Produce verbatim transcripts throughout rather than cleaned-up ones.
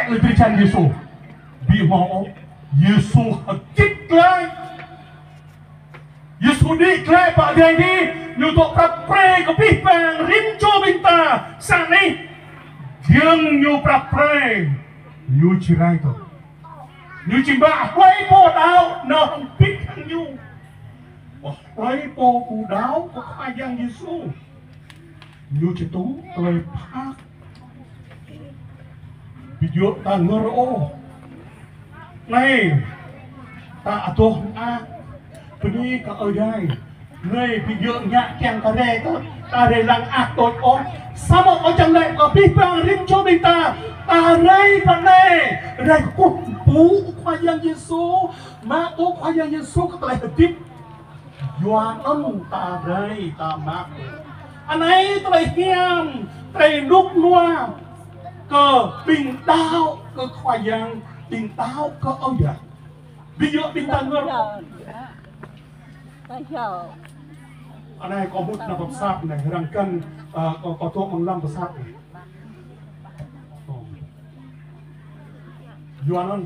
Lĕ drơi jăn Yêsu. Ƀu hmâo ôh. Yêsu hơdip glaĭ. Yêsu đĭ glaĭ pơ adai adih, ñu dŏ prap pre kơ abih bang rĭm čô ƀing ta. Sa anai, giŏng ñu prap pre, ñu či rai tŏ. Ñu či mă hlơi pô đaŏ nao hăng bĭt hăng ñu. Hlơi pô ƀu đaŏ kơ Khua Yang Yêsu, ñu či tŭ tơlơi phat. Ƀu djơ̆ ta ngơ̆r ôh. Anai, ta adoh mơak bơni kơ Ơi Adai. Anai, ƀu djơ̆ ngă kiăng ta rai tơ, ta rai lăng ăh đôč ôh. Samơ̆ ơi čang lĕ kơ abih bang rĭm čô ƀing ta, ta rai pơ anai, rai kơkuh pơpŭ Khua Yang Yêsu, mă tŭ Khua Yang Yêsu kơ tơlơi hơdip. Yua anŭn ta rai ta mă. Anai tơlơi hiam, tơlơi rơnŭk rơnua kơ ƀing đaŏ kơ Khua Yang, ƀing đaŏ kơ Ơi Adai. Ƀu djơ̆ ƀing ta ngơ̆r. Anai kâo mŭt nao pơ pơsat anai, răng kăn, ơ, kâo, kâo dŏ amăng lăm pơsat anai. Ơ. Yua anŭn.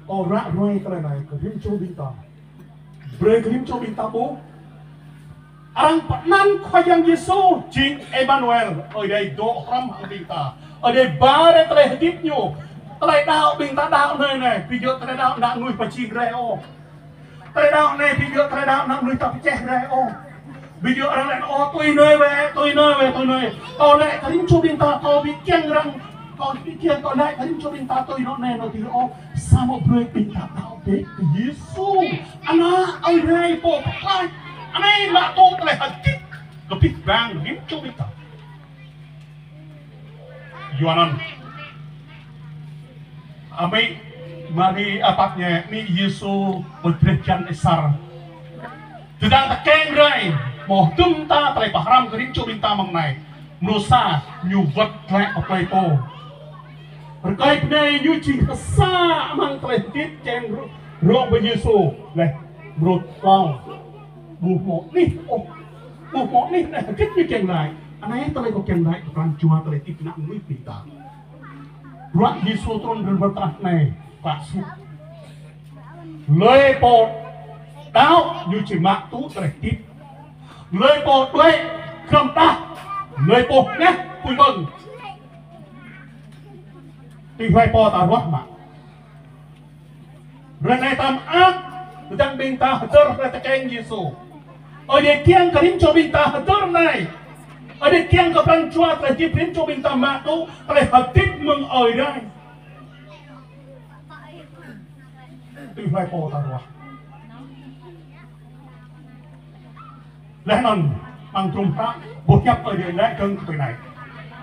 Kâo ră ruai tơlơi anai kơ rĭm čô ƀing ta. Brơi kơ rĭm čô ƀing ta ƀuh. Arăng pơanăn Khua Yang Yêsu jing Emanuel, Ơi Adai dŏ hrŏm hăng ƀing ta. Ơi Adai ba rai tơlơi hơdip ñu. Tơlơi đaŏ ƀing ta đaŏ anai anai, ƀu djơ̆ tơlơi đaŏ ană mơnuih pơjing rai ôh. Tơlơi đaŏ anai ƀu djơ̆ tơlơi đaŏ ană mơnuih ta pơčeh rai ôh. Ƀu djơ̆ arăng laĭ ôh tui anai wơ̆t, tui anai wơ̆t, tui anai. Kâo laĭ kơ rĭm čô ƀing ta, kâo ƀu kiăng arăng, kâo ƀu kiăng kâo laĭ kơ rĭm čô ƀing ta tui anŏ anai anŏ adih ôh. Samơ̆ brơi ƀing ta đaŏ bĕ kơ Yêsu, Ană Ơi Adai pô pơklaih. Anai mă tŭ tơlơi hơdip kơ abih bang rĭm čô ƀing ta. Yua anŭn. Amĭ Mari, ơ, pap ñu, amĭ Yêsu pơdrĕh jăn asar. Tơdang tơkeng rai, mơ̆ hơdôm ta tơlơi pơhrăm kơ rĭm čô ƀing ta mơ̆ng anai. Mrô sa, ñu wơ̆t glaĭ pơ plei pô. Rơkơi bơnai ñu jing hơsa amăng tơlơi hơdip čang rŏ-, rŏng pơ Yêsu. Laih mrô klâo. Ƀu hmâo anih ôh. Ƀu hmâo anih anai hơgĕt ñu kiăng laĭ. Anai tơlơi kâo kiăng laĭ kơ pran jua tơlơi hơdip ană mơnuih ƀing ta. Bruă Yêsu trŭn rai pơ tơnah anai, pă sŭ. Hlơi pô đaŏ ñu či mă tŭ tơlơi hơdip. Hlơi pô đuaĭ, kơnơ̆ng đah. Hlơi pô hơngah, apui mơ̆ng. Tui hlơi pô ta ruah mă. Ră anai ta mơak, tơdang ƀing ta hơdơr rai tơkeng Yêsu. Ơi Adai kiăng kơ rĭm čô ƀing ta hơdơr anai. Ơi Adai kiăng kơ pran jua tơlơi hơdip rĭm čô ƀing ta mă tŭ tơlơi hơdip mơ̆ng Ơi Adai. Tui hlơi pô ta ruah. Laih anŭn, amăng trŭm hră, boh hiăp Ơi Adai laĭ kơ̆ng tui anai.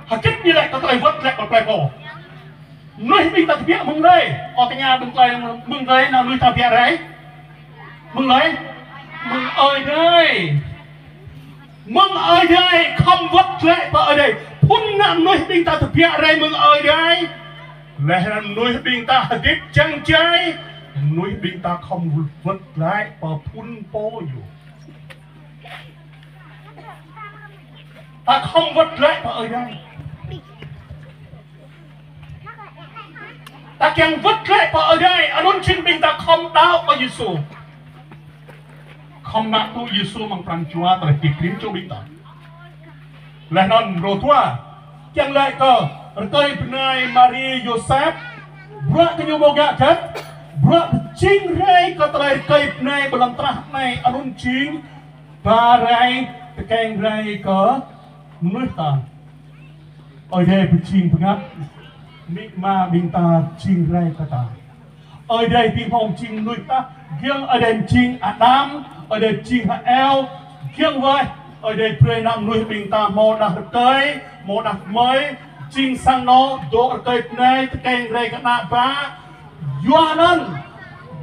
Hơgĕt ñu laĭ kơ tơlơi wơ̆t glaĭ pơ plei pô. Mơnuih ƀing ta tơbiă mơ̆ng hlơi, ơ tơña ƀing ta mơ̆ng hlơi, ană mơnuih ta tơbiă rai. Mơ̆ng hlơi? Mơ̆ng Ơi Adai. Mơ̆ng Ơi Adai, khŏm wơ̆t glaĭ pơ Ơi Adai. Phŭn ană mơnuih ƀing ta tơbiă rai mơ̆ng Ơi Adai. Laih anŭn mơnuih ƀing ta hơdip čang jai, mơnuih ƀing ta khŏm wơ̆t glaĭ pơ phŭn pô ñu. Ta khŏm wơ̆t glaĭ pơ Ơi Adai. Ta kiăng wơ̆t glaĭ pơ Ơi Adai, anŭn jing ƀing ta khŏm đaŏ kơ Yêsu. Khŏm mă tŭ Yêsu amăng pran jua tơlơi hơdip rĭm čô ƀing ta. Laih anŭn mrô dua, kiăng laĭ kơ rơkơi bơnai Mari Yôsep, bruă kơ ñu hmâo ngă hơgĕt, bruă pơjing rai kơ tơlơi rơkơi bơnai ƀơi lŏn tơnah anai anŭn jing ba rai tơkeng rai kơ mơnuih ta. Ơi Adai pơjing bơngăt, amĭ ama ƀing ta jing rai kơ ta. Ơi Adai ƀu hmâo jing mơnuih tah, giŏng Ơi Adai jing Adam, Ơi Adai jing H'Êwa, giŏng wơ̆t, Ơi Adai brơi ană mơnuih ƀing ta hmâo đah rơkơi, hmâo đah kơmơi, jing sang anŏ, dŏ rơkơi bơnai, tơkeng rai kơ ană bă. Yua anŭn,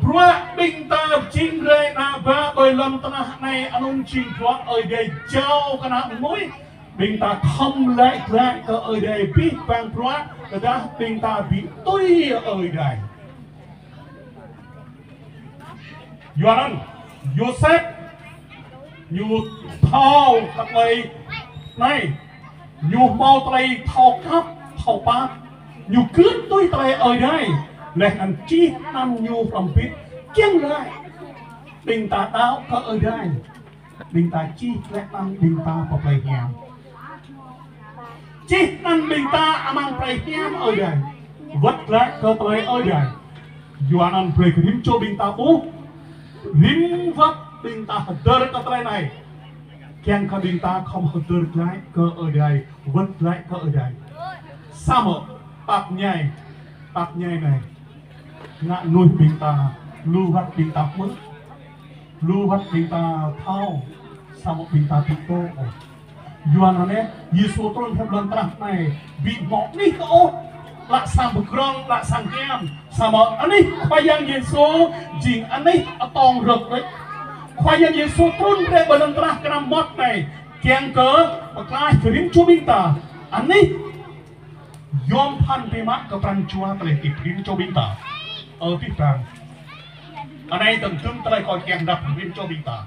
bruă ƀing ta jing rai ană bă ƀơi lŏn tơnah anai anŭn jing bruă Ơi Adai jao kơ ană mơnuih. Ƀing ta khŏm laĭ glaĭ kơ Ơi Adai abih bang bruă, tơdah ƀing ta ƀu tui Ơi Adai. Yua anŭn, Yôsep, ñu thâo kơ tơlơi anai, ñu hmâo tơlơi thâo khăp, Thâo pap, ñu gưt tui tơlơi Ơi Adai, laih anŭn čih anăn ñu hrŏm hơbĭt, kiăng laĭ ƀing ta đaŏ kơ Ơi Adai, ƀing ta čih laih anăn ƀing ta pơ plei hiam. Čih anăn ƀing ta amăng plei hiam Ơi Adai, wơ̆t glaĭ kơ tơlơi Ơi Adai. Yua anŭn brơi kơ rĭm čô ƀing ta ƀuh, rĭm wơ̆t ƀing ta hơdơr kơ tơlơi anai, kiăng kơ ƀing ta khŏm hơdơr glaĭ kơ Ơi Adai, wơ̆t glaĭ kơ Ơi Adai. Samơ̆ pap ñai, pap ñai anai, ngă mơnuih ƀing ta, lu wơ̆t ƀing ta hmư̆, lu wơ̆t ƀing ta thâo, samơ̆ ƀing ta ƀu thâo ôh. Yua anŭn anai, Yêsu trŭn pơ lŏn tơnah anai, ƀu hmâo anih kơ ôh, lă sang pơdrŏng, lă sang hiam, samơ̆ anih Khua Yang Yêsu jing anih atông rơ̆k rơ̆k. Khua Yang Yêsu trŭn rai pơ lŏn tơnah kơnăm mơmŏt anai, kiăng kơ pơklaih kơ rĭm čô ƀing ta, anih yom pơphan biă mă kơ pran jua tơlơi hơdip rĭm čô ƀing ta. Ơ abih bang. Anai tơm tơm tơlơi kâo kiăng đăp rĭm čô ƀing ta.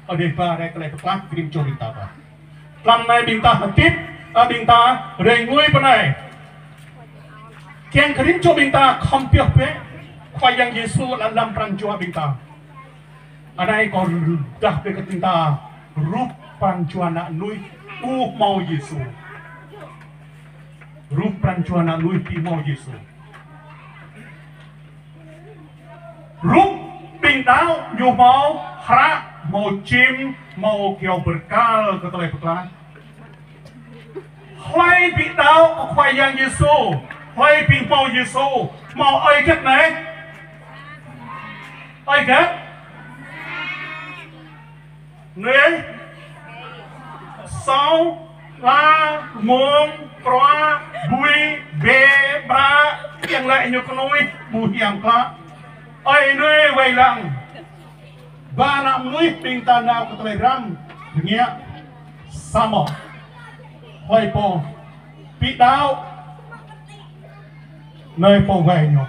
Ơ Ơi Adai ba rai tơlơi pơklaih kơ rĭm čô ƀing ta ba. Tlam anai ƀing ta hơdip, ơ ƀing ta rai ngui pơ anai. Kiăng kơ rĭm čô ƀing ta khŏm pioh bĕ Khua Yang Yêsu lăm pran jua ƀing ta. Anai kâo rơđah brơi kơ ƀing ta rup pran jua ană mơnuih ƀu hmâo Yêsu. Rup pran jua ană mơnuih ƀu hmâo Yêsu. Rup ƀing đaŏ ñu hmâo hră, hmâo čim, hmâo kyâo bơrkal kơ tơlơi pơklaih. Hlơi ƀu đaŏ kơ Khua Yang Yêsu, hlơi ƀu hmâo Yêsu, hmâo ơi gĕt anai? Ơi gĕt? Anai? Sâo, hla, mông, bruă, bui, bê, ƀă, kiăng laĭ ñu kơnuih, ƀu hiam klă. Ơi anai wai lăng. Ba ană mơnuih ƀing ta nao kơ tơlơi răm rơngiă. Samơ̆ hlơi pô ƀu đaŏ, anai pô wai ñu.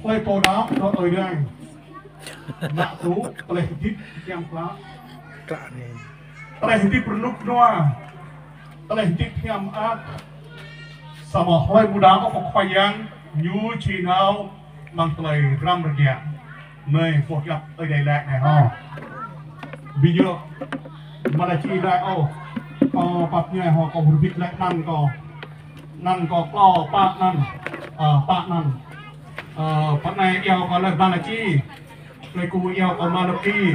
Hlơi pô đaŏ kơ Ơi Adai, mă tŭ tơlơi hơdip hiam klă. Tơlơi hơdip rơnŭk rơnua, tơlơi hơdip hiam mơak. Samơ̆ hlơi ƀu đaŏ kơ Khua Yang, ñu či nao amăng tơlơi răm rơngiă. Anai boh hiăp Ơi Adai laĭ anai hŏ. Ƀu djơ̆ Malachi laĭ ôh. Kâo pap ñai hŏ, kâo hơbĭt laĭ anăn kâo. Anăn kâo klâo pă anăn. Ơ, pă anăn. Ơ, pă anai iâu kâo laĭ Malachi. Plei Ku iâu kâo Malachi.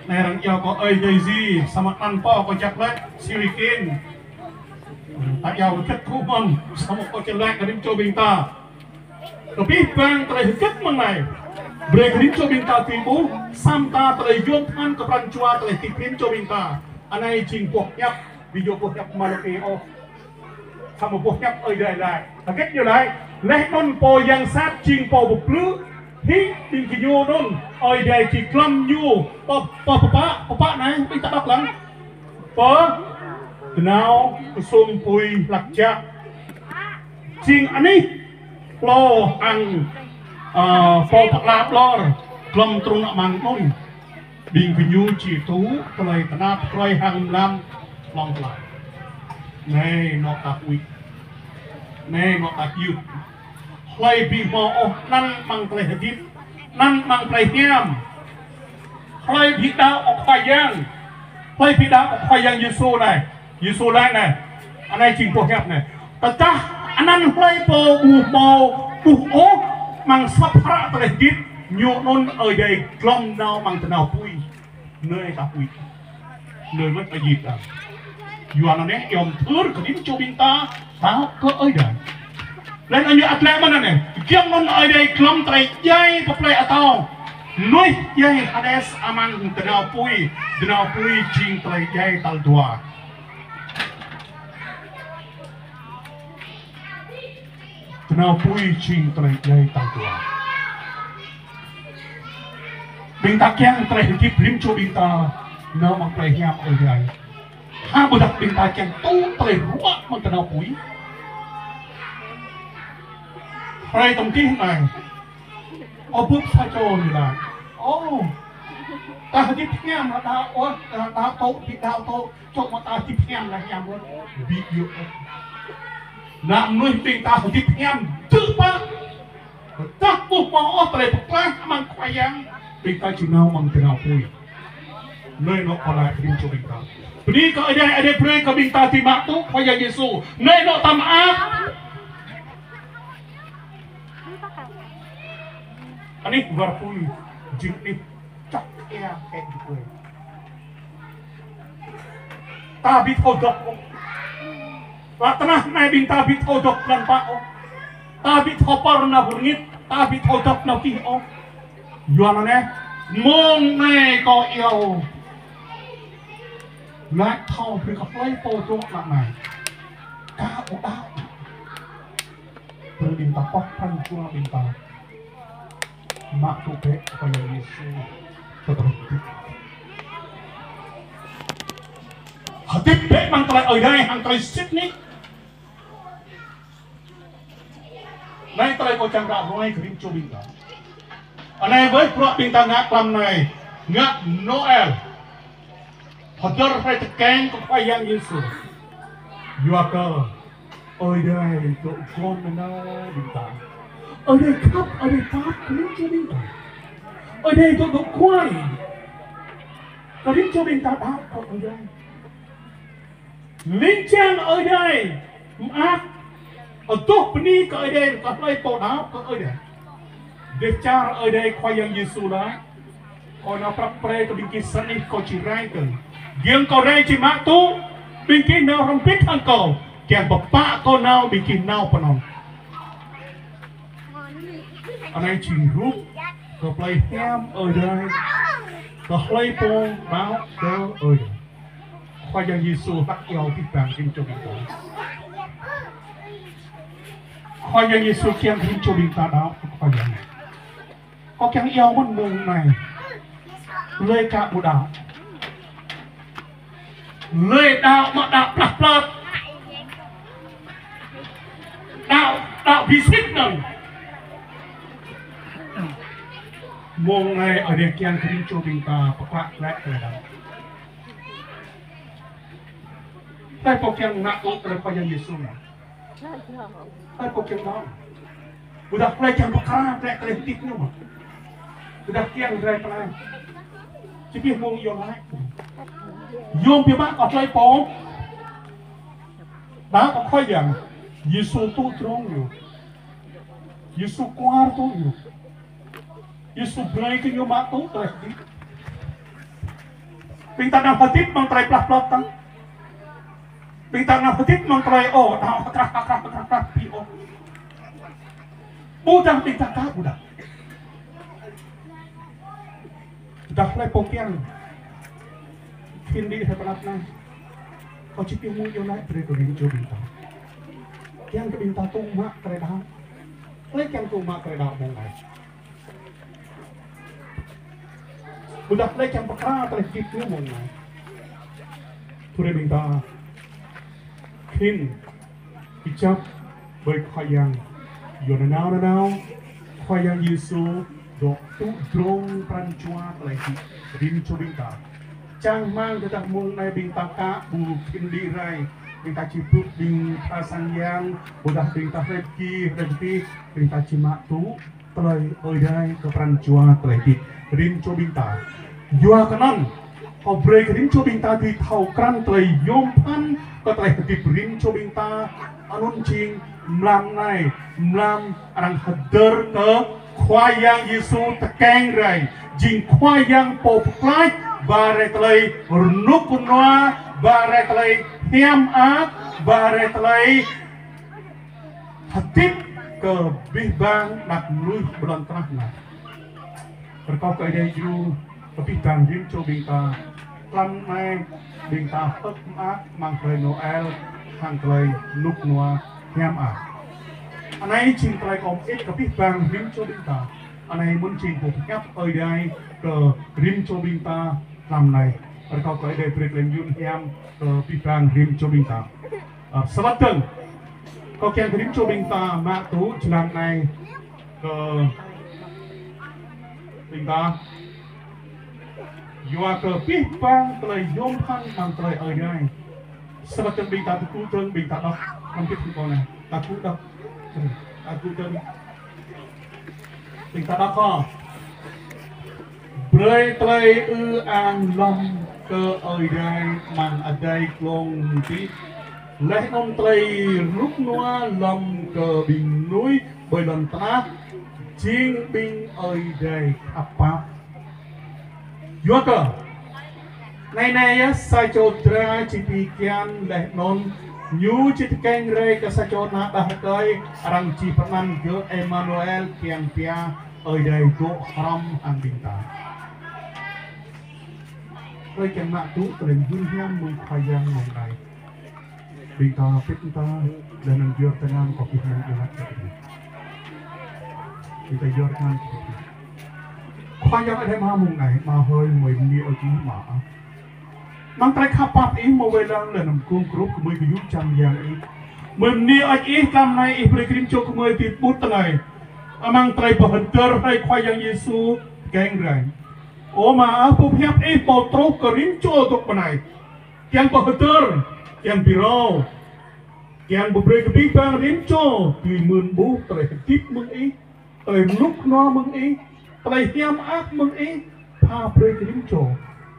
Anai arăng iâu kâo Ơi Adai Zi. Samơ̆ anăn pô kâo jak laĭ Sirikin. Ta iâu kâo hơget kơ mơ̆n. Samơ̆ kâo či laĭ kơ rĭm čô ƀing ta. Kơ abih bang tơlơi hơget mơ̆ng anai. Brơi kơ rĭm čô ƀing ta tui ƀuh, samơ̆ ta tơlơi yôm pơphan kơ pran jua tơlơi hơdip rĭm čô ƀing ta. Anai jing boh hiăp, ƀu djơ̆ boh hiăp Malachi ôh. Samơ̆ boh hiăp Ơi Adai laĭ. Hơget ñu laĭ, laih anŭn pô yang sat jing pô pơblư̆, hĭ ƀing gơñu anŭn, Ơi Adai či glŏm ñu, pơ, pơ, pơpă, pơpă anai, ƀing ta đŏk lăng. Pơ, tơnao, kơsum apui, hlăk jăk. Jing anih, Pô hăng, ơ, pô pơala ƀlŏr, glŏm trŭn amăng anŭn. Ƀing gơñu či tŭ tơlơi tơnap tơlơi hăng mlam hlŏng lar. Anai anŏ ta huĭ. Anai anŏ ta kiut. Hlơi ƀu hmâo ôh anăn amăng tơlơi hơdip, anăn amăng tơlơi hiam. Hlơi ƀu đaŏ kơ Khua Yang, hlơi ƀu đaŏ kơ Khua Yang Yêsu anai. Yêsu laĭ anai, anai jing boh hiăp anai. Tơdah anăn hlơi pô ƀu hmâo ƀuh ôh amăng sŏp hră tơlơi hơdip, ñu anŭn Ơi Adai glŏm nao amăng tơnao apui. Anai ta huĭ. Anai wơ̆t Ơi Adai ta. Yua anŭn anai iâu mơthưr kơ rĭm čô ƀing ta, đaŏ kơ Ơi Adai. Laih anŭn ñu ăt laĭ mơ̆n anai, giăm anŭn Ơi Adai glŏm tơlơi djai pơ plei atâo. Mơnuih djai Hades amăng tơnao apui, tơnao apui jing tơlơi djai tal dua. Tơnao apui jing tơlơi djai tal dua. Ƀing ta kiăng tơlơi hơdip rĭm čô ƀing ta nao amăng plei hiam Ơi Adai. Hă ƀôdah ƀing ta kiăng tŭ tơlơi ruă amăng tơnao apui. Hrơi tơm tih anai. Ơ, bưp sa čô ñu laĭ. Ơ, Ta hơdip hiam lĕ đaŏ ôh, ta đaŏ tŏ, ƀu đaŏ tŏ, čŏk mă ta hơdip hiam lĕ hiam ôh. Ƀu djơ̆ ôh. Ană mơnuih ƀing ta hơdip hiam, djơ̆ pă. Tơdah ƀu hmâo ôh tơlơi pơklaih amăng Khua Yang, ƀing ta či nao amăng tơnao apui. Anai anŏ kâo laĭ kơ rĭm čô ƀing ta. Bơni kơ Ơi Adai, Ơi Adai brơi kơ ƀing ta dưi mă tŭ Khua Yang Yêsu. Anai anŏ ta mơak. Anih wơr apui, jing anih čŏk ia hĕ djuai. Ta ƀu thâo dŏ ôh. Lŏn tơnah anai ƀing ta ƀu thâo dŏ lăng pă ôh. Ta ƀu thâo pơr nao rơngit, ta ƀu thâo dŏ nao kih ôh. Yua anŭn anai, mông anai kâo iâu. Laĭ thâo brơi kơ hlơi pô dŏ lăng anai. Ka ƀu đaŏ. Brơi ƀing ta pŏk pran jua ƀing ta. Mă tŭ bĕ Khua Yang Yêsu kơ tơlơi hơdip. Hơdip bĕ amăng tơlơi Ơi Adai hăng tơlơi sĭt nik. Anai tơlơi kâo čang ră ruai kơ rĭm čô ƀing ta. Anai wơ̆t bruă ƀing ta ngă tlam anai, ngă Noel. Hơdơr hrơi tơkeng kơ Khua Yang Yêsu. Yua kơ Ơi Adai dŏ gŏn nanao ƀing ta. Ơi Adai khăp, Ơi Adai pap kơ rĭm čô ƀing ta. Ơi Adai dŏ dŏ kuai kơ rĭm čô ƀing ta đaŏ kơ Ơi Adai. Ling jang Ơi Adai mơak, adoh bơni kơ Ơi Adai, kơ hlơi pô đaŏ kơ Ơi Adai. Dêh čar Ơi Adai Khua Yang Yêsu laĭ: Kâo nao prăp pre kơ ƀing gih sa anih, kâo či rai dơ̆ng. Giŏng kâo rai či mă tŭ, ƀing gih nao hrŏm hơbĭt hăng kâo, kiăng pơpă kâo nao, ƀing gih nao pơ anŭn. Anai jing rup kơ plei hiam Ơi Adai, kơ hlơi pô đaŏ kơ Ơi Adai. Khua Yang Yêsu hlak iâu abih bang rĭm čô ƀing ta. Khua Yang Yêsu kiăng rĭm čô ƀing ta đaŏ kơ Khua Yang. Kâo kiăng iâu mơ̆n mông anai. Hlơi ka ƀu đaŏ. Hlơi đaŏ mă đaŏ plah plat. Đaŏ, đaŏ ƀu sĭt anŭn. Mông anai Ơi Adai kiăng kơ rĭm čô ƀing ta pơpă glaĭ tơlơi đaŏ. Hlơi pô kiăng mă tŭ tơlơi Khua Yang Yêsu anai. Hlơi pô kiăng đaŏ. Ƀôdah hlơi kiăng pơkra glaĭ tơlơi hơdip ñu mơ̆n. Ƀôdah kiăng rai pơnai. Či pioh mông iâu laĭ. Yôm biă mă kơ hlơi pô đaŏ kơ Khua Yang. Yêsu tŭ drông ñu. Yêsu kuar tŭ ñu. Yêsu brơi kơ ñu mă tŭ tơlơi hơdip. Ƀing ta nao hơdip amăng tơlơi plah plat tăng. Ƀing ta nao hơdip amăng tơlơi ôh, đaŏ krah, krah, krah, krah, pi ôh. Ƀôdah ƀing ta ka ƀôdah. Dah hlơi pô kiăng. Khĭn đĭ hrơi pơnap anai. Kâo či pioh mông iâu laĭ brơi kơ rĭm čô ƀing ta. Kiăng kơ ƀing ta tŭ mă tơlơi đaŏ. Hlơi kiăng tŭ mă tơlơi đaŏ mông anai. Ƀôdah hlơi kiăng pơkra tơlơi hơdip ñu mông anai. Tui anai ƀing ta khĭn kơjăp ƀơi Khua Yang. Yua nanao nanao Khua Yang Yêsu dŏ tŭ drông pran jua tơlơi hơdip rĭm čô ƀing ta. Čang rơmang tơdah mông anai ƀing ta ka ƀu khĭn đĭ rai, ƀing ta či pŭk ƀing tha sang yang, ƀôdah ƀing ta hrĕp ki, hrĕp ti, ƀing ta či mă tŭ tơlơi Ơi Adai kơ pran jua tơlơi hơdip rĭm čô ƀing ta. Yua kơ anŭn, kâo brơi kơ rĭm čô ƀing ta dưi thâo krăn tơlơi yôm phăn kơ tơlơi hơdip rĭm čô ƀing ta. Anŭn jing mlam anai, mlam arăng hơdơr kơ Khua Yang Yêsu tơkeng rai. Jing Khua Yang pô pơklaih, ba rai tơlơi rơnŭk rơnua, ba rai tơlơi hiam mơak, ba rai tơlơi hơdip kơ abih bang anak mơnuih ƀơi lŏn tơnah anai. Rơkâo kơ Ơi Adai djru kơ abih bang rĭm čô ƀing ta. Tlam anai ƀing ta hơ̆k mơak amăng tơlơi Noel hăng tơlơi rơnŭk rơnua hiam mơak. Anai jing tơlơi kâo mơit kơ abih bang rĭm čô ƀing ta. Anai mơ̆n jing boh pơhiăp Ơi Adai kơ rĭm čô ƀing ta tlam anai. Rơkâo kơ Ơi Adai brơi tơlơi mơyun hiam kơ abih bang rĭm čô ƀing ta. Ơ, sa wơ̆t dơ̆ng, kâo kiăng kơ rĭm čô ƀing ta mă tŭ jơlan anai kơ ƀing ta. Yua kơ abih bang tơlơi yôm phăn amăng tơlơi Ơi Adai. Samơ̆ tơdang ƀing ta tơgŭ dơ̆ng, ƀing ta đŏk, amăng abih bang anai. Ta tơgŭ đŏk. Ta tơgŭ dơ̆ng. Ƀing ta đŏk hŏ. Brơi tơlơi ư-ang lŏm kơ Ơi Adai amăng adai glông adih. Laih anŭn tơlơi rơnŭk rơnua lŏm kơ ƀing mơnuih ƀơi lŏn tơnah, jing ƀing Ơi Adai khăp pap. Yua kơ anai anai yơh sa čô dra či pi kian laih anŭn ñu či tơkeng rai kơ sa čô ană đah rơkơi, arăng či pơanăn gơ̆ Emanuel, kiăng pia Ơi Adai dŏ hrŏm hăng ƀing ta. Ơi, kiăng mă tŭ tơlơi mơyun hiam mơ̆ng Khua Yang mơ̆ng anai. Ƀing ta pĭt mơta, laih anŭn yơr tơngan kơ abih bang iâu laĭ kơ Ih. Ƀing ta yơr tơngan kơ Ih. Khua Yang Adai Ama mơ̆ng anai, Ama hơi, gơmơi bơni hơơč Ih Ama. Amăng tơlơi khăp pap Ih mơ̆ wai lăng laih anŭn gum grup gơmơi kơ yŭ čang yang Ih. Gơmơi bơni hơơč Ih tlam anai Ih brơi kơ rĭm čô gơmơi dưi pơƀut tơngan. Amăng tơlơi pơhơdơr hrơi Khua Yang Yêsu tơkeng rai. Ơ Ama, pơhiăp Ih pô truh kơ rĭm čô dŏ ƀơi anai. Kiăng pơhơdơr, kiăng pơrâo, kiăng pơbrơi kơ abih bang rĭm čô dưi mơ̆n ƀuh tơlơi hơdip mơ̆ng Ih, tơlơi rơnŭk rơnua mơ̆ng Ih, tơlơi hiam mơak mơ̆ng Ih, pha brơi kơ rĭm čô.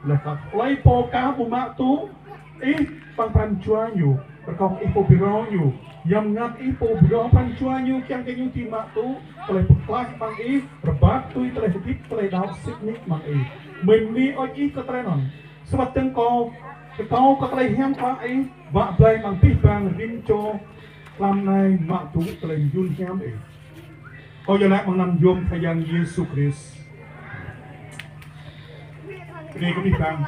Laih kơ hlơi pô ka ƀu mă tŭ Ih amăng pran jua ñu, rơkâo Ih pô pơrâo ñu, Yang Bơngăt Ih pô pơrâo pran jua ñu, kiăng kơ ñu dưi mă tŭ tơlơi pơklaih amăng Ih, rơbat tui tơlơi hơdip, tơlơi đaŏ sĭt nik amăng Ih. Gơmơi bơni hơơč Ih kơ tơlơi anŭn. Samơ̆ tơdang kâo, kâo kơ tơlơi hiam klă Ih, wă blai amăng abih bang rĭm čô tlam anai mă tŭ tơlơi mơyun hiam Ih. Kâo iâu laĭ amăng anăn yôm Khua Yang Yêsu Krist. Bơni kơ abih bang.